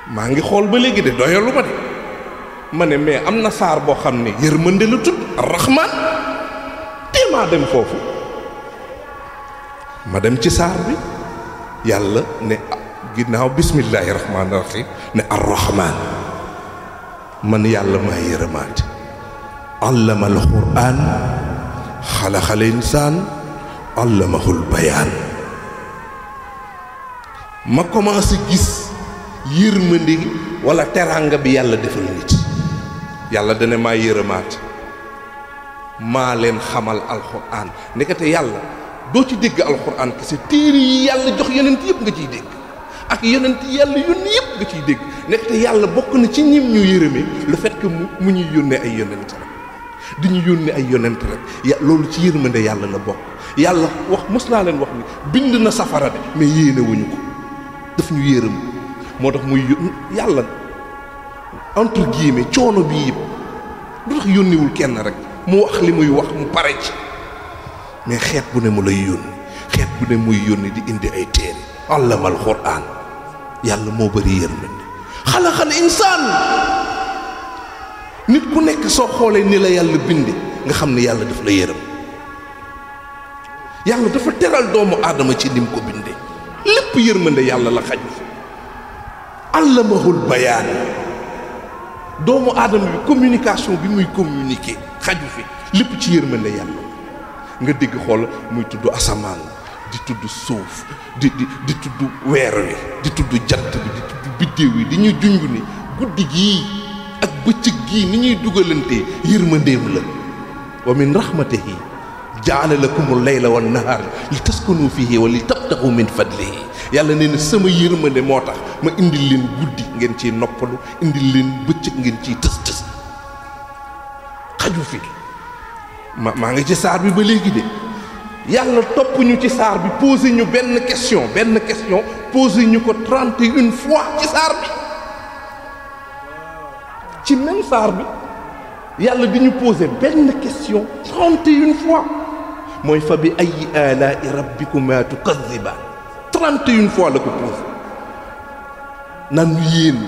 maa ngi xool ba léegi de doyalu ma de ma ne mais am na saar boo xam ne yërmande la tudd arrahman te maa dem foofu ma dem ci saar bi yàlla ne ginnaaw bismillahi rahmaani rahim ne arrahman man yàlla maa yërëmaate allama alquran xalaxal insaan allamahul bayaan ma commencé gis yërmande wala teraanga bi yàlla defal nit yàlla dana maa yërëmaate maa leen xamal alquran ndekete yàlla doo ci dégg alquran kese téere yi yàlla jox yonent yëpp nga ciy dégg ak yonent yàlla yónni yëpp nga ciy dégg ndekete yàlla bokk na ci ñim ñu yërëmee le fait que mu ñuy yónnee ay yonent rek di ñu yónnee ay yonent rek loolu ci yërmande yàlla la bokk yàlla wax mos naa leen wax ni bind na safara de mais yéene wuñu ko daf ñu yërëm moo tax muy yàlla entre guillemets coono bii yëpp du tax yónniwul kenn rek mu wax li muy wax mu pare ci mais xeet bu ne mu lay yónni xeet bu ne muy yónni di indi ay téere allamal quraan yàlla moo bëri yërmande xalaxal insaan nit ku nekk soo xoolee ni la yàlla binde nga xam ne yàlla daf la yërëm yàlla dafa teral doomu aadama ci nim ko binde lépp yërmande yàlla la xaju fi allamahul bayaan doomu aadama bi communication bi muy communiquer xaju fi lépp ci yërmande yàlla nga dégg xool muy tudd asamaan di tudd suuf di tudd weer wi di tudd jant bi di tudd biddéew yi di ñu junj ni guddi gii ak bëccëg gii ni ñuy dugalantee yërmandeem la wa min rahmatihi jaala lakumul layla wan nahaar li taskunu fihi wa li tabtaxu min fadlihi yàlla nee na sama yërmande moo tax ma indil leen guddi ngeen ciy noppalu indil leen bëccëg ngeen ciy tës xaju fi maa ngi ci saar bi ba léegi de yàlla topp ñu ci saar bi posé ñu benn question posé ñu ko 31 fois ci saar bi ci même saar bi yàlla di ñu posé benn question 31 fois mooy fa bi ayyi alaa'i rabbikumaa tukazzibaan 31 fois la ko posé nan yéen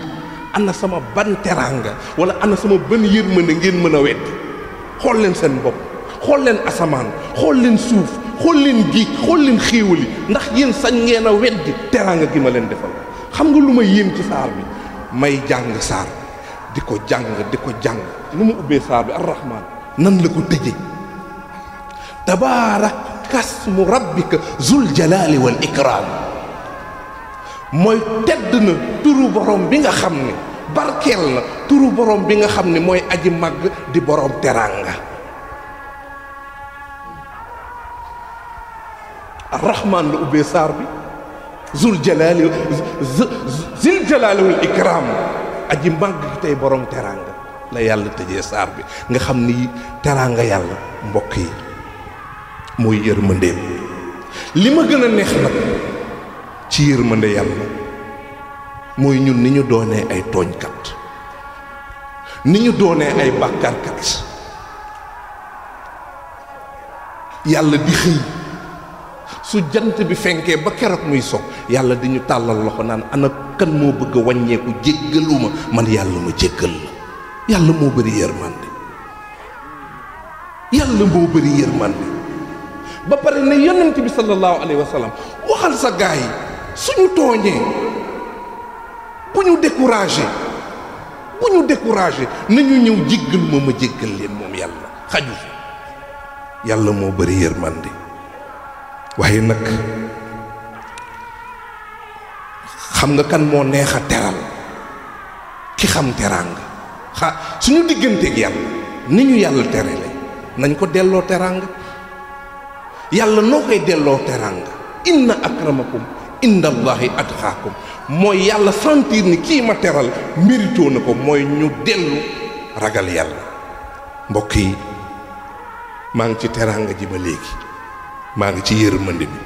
ana sama ban teraanga wala ana sama ban yërmande ngeen mën a weddi xool leen seen bopp xool leen asamaan xool leen suuf xool leen géej xool leen xéewali ndax yéen sañ ngeen a weddi teraanga gi ma leen defal xam nga lu ma yéem ci saar bi may jàng saar di ko jàng nu mu ubbee saar bi arrahman nan la ko tëje tabaarakasmu rabbika zul jalaali wal ikraam mooy tedd na turu borom bi nga xam ne barkeel na turu borom bi nga xam ne mooy aji màgg di borom teraanga arrahman la ubbee saar bi zul jalaali wal ikraam aji màgg tey borom teraanga la yàlla tëjee saar bi nga xam ni teraanga yàlla mbokk yi mooy yërmandeem li ma gën a neex nag ci yërmande yàlla mooy ñun ni ñu doonee ay tooñkat ni ñu doonee ay bàkkaarkat yàlla di xëy su jant bi fenkee ba keroog muy soog yàlla di ñu tàllal loxo naan ana kan moo bëgg a wàññeeku jéggaluma man yàlla ma jéggal la yàlla moo bëri yërmande yàlla moo bëri yërmande ba pare ne yonent bi sallallahu alayhi wa sallam waxal sa gaay yi suñu tooñee bu ñu découragé nañu ñëw jéggal ma jéggal leen moom yàlla xaju fi yàlla moo bëri yërmande waaye nag xam nga kan moo neex a teral ki xam teraanga suñu digganteeg yàlla ni ñu yàlla terale nañ ko delloo teraanga yàlla noo koy delloo teraanga inna akramakum inda allahi atqaakum mooy yàlla sentir ni kii ma teral mérito na ko mooy ñu dellu ragal yàlla mbokk yi maa ngi ci teraanga ji ba léegi maa ngi ci yërmande bi